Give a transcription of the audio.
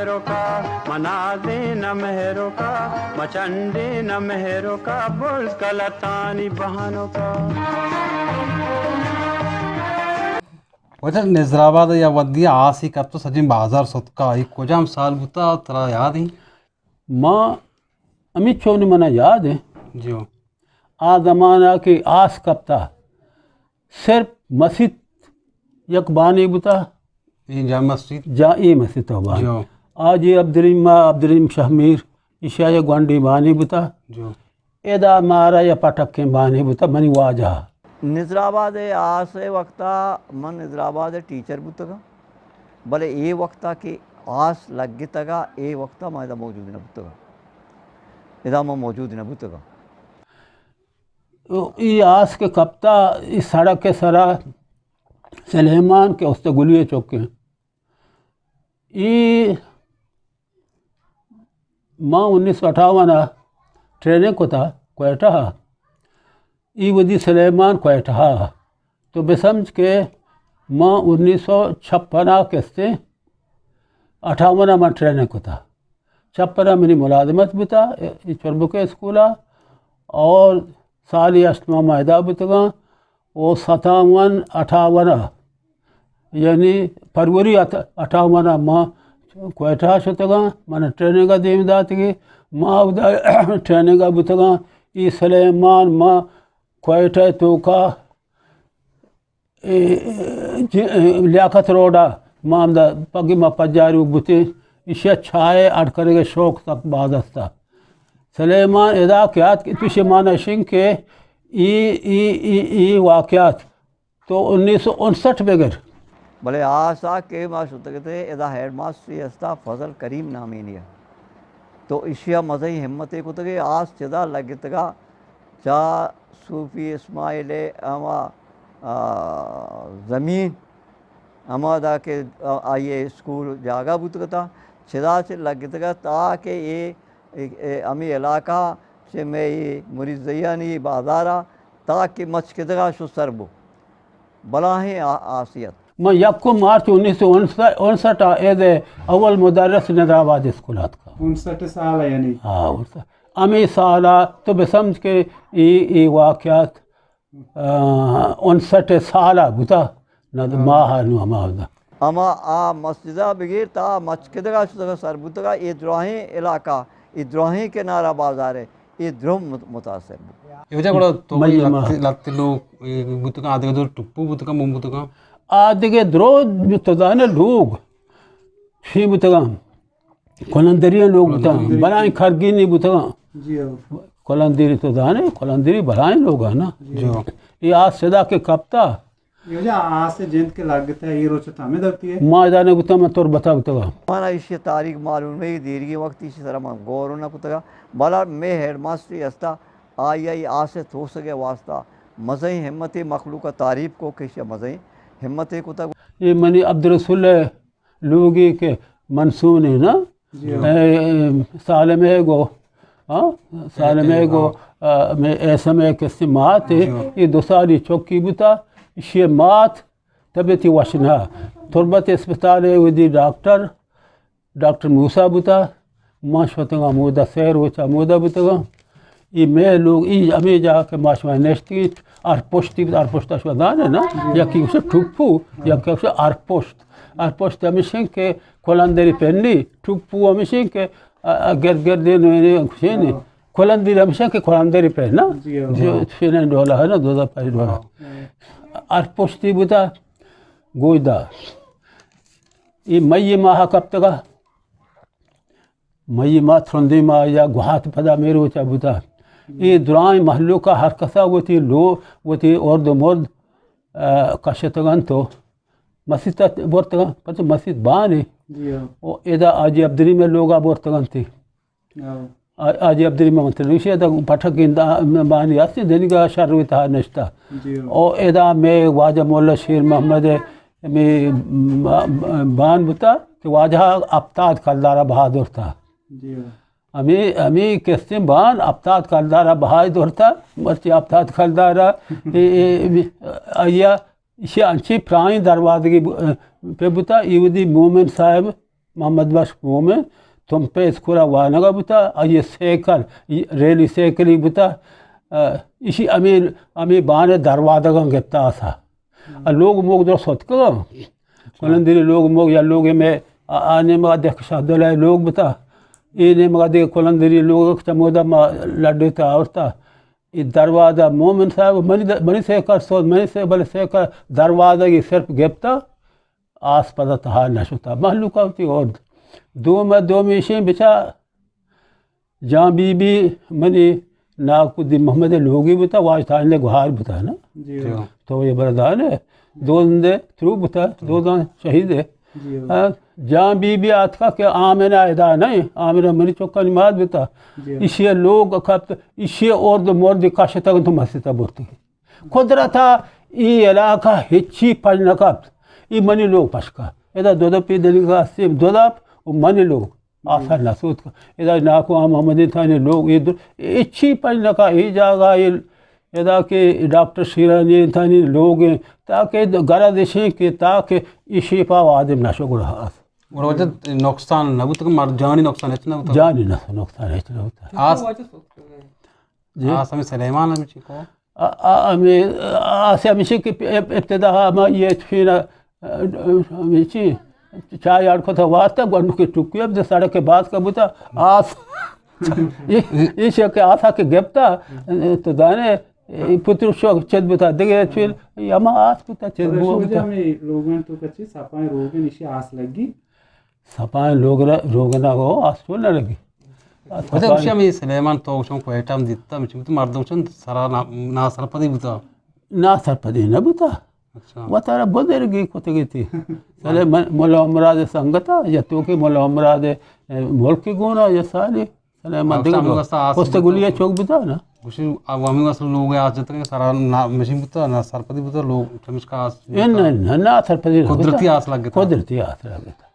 مہروکا، منازین مہروکا، مچنڈین مہروکا، برز کلتانی بہانوکا۔ واجہ، نظر آباد یا ودی آسی کپتو، سجین بازار ستکا، ای کجام سال بوتا، ترا یاد ہیں؟ ما ہمیں چونی منا یاد ہیں۔ جی۔ آ زمانہ کہ آس کپتا، صرف مسیت یک بانے بوتا۔ اے جامع مسجد؟ جا، اے مسیت ء بان۔ جو۔ آ جی عبدالرحیم، عبدالرحیم شہمیر، ایشی ء گونڈیں بانے بوتا۔ جو۔ ادا مارا یا پٹکیں بانے بوتا، منی واجہ۔ نظر آباد ء آس ء وقتا من نظر آباد ء ٹیچر بوتگاں، بلے اے وقتا کہ آس لگتگا، اے وقتا ما ادا موجود نہ بوتگاں۔ ادا ما موجود نہ بوتگاں۔ ای آس کہ کپتا، ای سڑک ء سرا سلیمان کہ است گلی ء چک انت۔ ای ما انیس سو اٹھاون ء ٹریننگ کتا کوئٹہ ء۔ ای ودی سلیمان کوئٹہ ء۔ تو بسمجھ کہ ما انیس سو چھپن ء کستیں اٹھاون ء من ٹریننگ کتا۔ چھپن ء منی ملازمت بوتا، ای چربکے اسکول ء، اور سالی ہشت ماہ ما ادا بوتگاں، و ستاون اٹھاون ء، یعنی فروری ات-، اٹھاون ء ما کوئٹہ ء شتگاں، من ٹریننگ ء دیم داتگی، ما اودا ٹریننگ ء بوتگاں، ای سلیمان ما کوئٹہ ء توکا اے، جی، لیاقت روڈ ء ما ہمدا پگی ما پجاری بوتیں، ایشی ء چاہ ء اڈ کنگ ء شوق سک باز است۔ سلیمان ادا کہ آتک، تو شمانا شنگ کہ ای، ای، ای، ای واقعات تو انیس سو انسٹھ بگر۔ بلے آسا کہ ما شتگ اتیں، ادا ہیڈ ماسٹری استا فضل کریم نامینی ء۔ تو ایشی ء مزنیں ہمتے کتگے، آس چدا لگتگا چا صوفی اسماعیل ء ہما، آ، زمین، ہما دا کہ آئی ء اسکول جاگہ بوتگ اتاں، چدا چہ لگتگ ات تاکہ اے، اے، اے ہمے علاقہ چہ مئے اے مریزیانی بازار ء تاکہ مچکدگ ء شو سر بو۔ بلاہیں آ-، آسیت۔ من یکم مارچ انیس سو انسٹھ ء اے دے اول مدرس نظر آباد اسکول آتکا۔ انسٹھ سال ء یعنی؟ ہاں، انسٹھ۔ ہمے سال ء تو بہ سمجھ کہ اے، اے واقعات، آ، انسٹھ سال ء بوتا، نہ ہاں۔ ماہ ء نو ہما بوتا۔ ہما آ مسجد ء بگیر تا مچکدگ ء شتگ ء سر بوتگ ء اے دراہیں علاقہ، اے دراہیں کنارہ بازار ء اے درو مت-، متاثر بوت۔ اے وجہ گڑا تو مئے لہتے، لہتے لوگ، اے، بوتگاں، آدگہ دور ٹپو بوتگاں، مون بوتگاں۔ آدگہ درو تو زانے لوگ چی بوتگاں؟ کلندری لوگ بوتگاں، کلندری۔ بلائیں کرگینی بوتگاں۔ جی ہاں۔ کلندری تو زانے، کلندری بلائیں لوگ نا۔ جی۔ اے آس صدا کہ کپتا، اے وجہ آس ء جند کہ لگتہ اے روچ ء تو ہمے دپتی ئے؟ ما ادا نہ بوتاں، من تربت ء بوتگاں۔ من ایشی ء تاریخ معلوم نہ، دیرگیں وقت ایشی سرا من غور نہ کتگا، بلے مئے ہیڈ ماسٹری ہستا، آئی ء آس ء توسگ ء واسطہ مزنیں ہمتے مخلوق ء تعریف کو کہ ایشی ء مزنیں ہمتے کتگ۔ اے منی عبدالرسول ء لوگے کہ منسونے نا، جی۔ اے، سالم ء گو، ہاں، سالم ء گو، آ، مئے ایسم ء کسے مات ء، جی۔ اے دو سالی چکی بوتا، ایشی ء مات طبیعتی وش نہ۔ تربت اسپتال ء ودی ڈاکٹر، ڈاکٹر موسی بوتا، ما شتگاں مودا سہ روچ ء مودا بوتگاں۔ اے مئے لوگ، اے ہمے جاگہ کہ ما شما نشتگیں، ہر پشتی، ہر پشت ء شما زانے نا، جی۔ یکی گوشے ٹوپو، ہاں۔ یکی گوشے ہر پشت۔ ہر پشت ہمیش انت کہ کلندری پنی، ٹوپو ہمیش انت کہ، آ، آ، گرد گردین گوشینے۔ ہاں۔ کلندری ہمیش انت کہ کلندری پن نا۔ جی، ہاں۔ جو شینن ڈولا ہے نا، دو ہزار پنج ڈولا۔ ہاں۔ ہر پشتی بوتا گوجدار۔ اے مئی ماہ کپتگا۔ مئی ماہ ترندیں ماہ یا گوات پدا مئے روچا بوتا۔ اے درائیں مہلوکا ہر کسا وتی لو، وتی ارد و مرد، آ، کشتگنت و مسیت ء برتگاں، پرچہ مسیت بانے۔ جی ہاں۔ و ادا حاجی عبدالرحیم ء لوگا برتگنت۔ ہاں۔ آ-، حاجی عبدالرحیم ء منتر نوشی ادا پٹک اندا بانی ہستی دنگا شر وی تہا نشتا۔ جی ہاں۔ و ادا مئے واجہ مولا شیر محمد ء ہمے م-، م-، بان بوتا کہ واجہ ہفتاد کلدارا بہا دورتا۔ جی ہاں۔ ہمے، ہمے کستیں بان ہفتاد کلدارا بہا دورتا، مرچی ہفتاد کلدارا، اے، اے، اے، آیا ایشی انچیں پراہیں دروازگے ب-، پہ بوتا، اے ودی مومن صاحب محمد بخش مومن تمپ ءِ اسکول ءَ وانگ ءَ بوتا، آئی ءِ سائیکل، ریلی سائیکلے بوتا، ءُ ایشی ہمے، ہمے بان ءِ دروازگاں گپتا آسا۔ ءُ لوگ موگ درست اتکگاں۔ کلندری لوگ موگ یا لوگ مئے آ، آ نیمگا دہک شاہدولہ ءِ لوگ بوتا۔ اے نیمگا دگہ کلندری لوگ چمودا ما لڈے تا آورتا۔ اے دروازہ مومن صاحب منی د-، منی سائیکل سوز، منی سے بلے سائیکل دروازہ ءَ صرف گپتا۔ آس پدا تہا نہ شتا، مہلوک ءَ وتی اورد۔ دوم ءَ دومی ایشیں بچا جان بی بی منی ناکو دی محمد ءِ لوگی بوتا، واجہ تاجدین ءِ گہار بوتا نا۔ جی۔ جی۔ تو یہ بردان ہے، دو زندے ترو بوتا، دو زن شہید ہے۔ جی۔ آ، جان بی بی آتکا کہ آمنہ ادا نہیں، آمنہ منی چکانی مات بوتا۔ جی۔ ایشی لوگ کپت، ایشی اورد مرد کشتگ تو مسیتا برتی۔ قدرت ءَ اے علاقہ ہچی پش نہ کپت۔ اے منی لوگ پش کپت۔ ادا دو دپی دلیگا سیم دو دپ و منی لوگ آسر نہ سوت۔ ادا ناکو آ محمد انتانی لوگ اے در-، ہچی پش نہ کپت۔ اے جاگہ اے ادا کہ ڈاکٹر شیرانی انتانی لوگ ہیں، تاکہ گرد اشیں کہ تاکہ اے شیپا وادم نہ شو گڑا آس۔ گڑا واجہ نقصان نہ بوت کہ مر-، جانی نقصان ہچ نہ بوت؟ جانی نہ، نقصان ہچ نہ بوت۔ آس جی۔ آس ہمیں سلیمان ہمیں چی کو؟ آ، آ، ہمیں، آ، آس ہمیشی کہ اب-، ابتدا ہما یہ چینا، آ، ہمیں چی، چائے اڑ کو تھا واسطہ، گونڈو کے ٹکی اب سڑک کے باز کا بوتا، آس، یہ، یہ شے کہ آسا کے گپتا، تو دانے، پتر شو چد بوتا، دگے چیل، یہ ہما آس بوتا، چد بو بوتا۔ ہمیں لوگن تو کچی سپائیں روگن اشی آس لگی۔ سپائیں لوگ را-، روگنا گو آس چون نہ لگی۔ مطلب، اشی ہمیں سلیمان تو چون کوئٹہ ہم دیتا، مچ بوتا مردم چون سرا نا-، ناسرپدی بوتا۔ ناسرپدی نہ بوتا۔ اچھا۔ وتارا بزرگی کتگی تھی۔ سلیمان ملا مراد سنگتا، یا تو کہ ملا مراد ملک گونا، یا سالی۔ سلیمان دیگہ ہمیں واسطہ آس پست بوتا۔ گلی چوک بوتا نا۔ گوشی، اب ہمیں واسطہ لوگ آس جتنے سرا نا-، مشین بوتا، ناسرپدی بوتا، لوگ چمشکا آس ان، بوتا۔ ان، ناسرپدی نہ بوتا۔ قدرتی آس لگ گیا تھا۔ قدرتی آس لگ گیا تھا۔